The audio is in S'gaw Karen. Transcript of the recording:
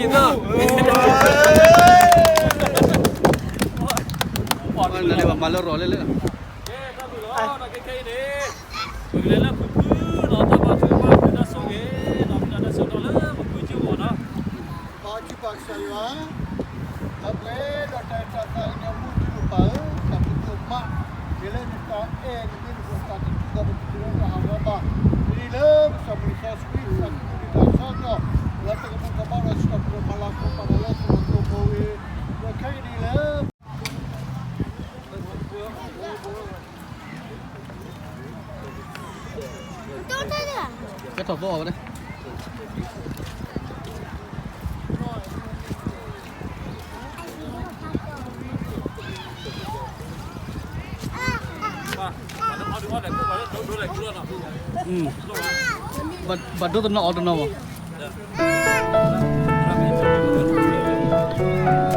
နလၢပမၤလၢရီၤလဲၣ်လၢ ကဲ တၢ်ဘျုးလီၤ ခဲခဲအံၤန့ၣ် ပကလဲၤလၢဖုဖုဒီး တၢ်ဘၣ်ထွဲဘၣ်ဃးတၢ်ဆိၣ်ဂ့ၤ ဒီးမ့ၢ်ဒၣ်တၢ်ဆၢကတီၢ်လၢပဖုကၠိအဂီၢ်နီၤ ဘါထုကဖၣ်ကစၢ်ယွၤ အပျဲၢ်ဒီးတၢ်အဲၣ်တၢ်သးအံၤန့ၣ်မူထူယိာ်ပၢ်ဧၢ တၢ်ဘျုးဒိၣ်မး ယလဲၤနတၢ်အဲၣ်နမ့ၢ်နဖိသၣ်တထံၣ်ဒီးပတတုၤလၢတၢ်ဟးဂီၤဘၣ် မ့ၢ်ဒ်လၢပကစၢ်မုၢ်စီဆှံ တၢ်ကတိၤန့ၣ်တၢ်ဆၢကတီၢ် လၢတၢ်ကမူၤကမၣ်ဒီးစံးထီၣ်ပတြၢၤမၤလၤကပီၤတၢ်လၢသုးမီၤစိရိၤအပူၤဝံၤ ဒီးခဲအံၤဒ်လဲၣ် ကဲထီၣ်သီအီၤဝဲန့ၣ် ဘၣ်ဒိတနီၤအီၤတနီၤဘၣ် ဘၣ်ဒိတနီၤအီၤတနီၤဘၣ်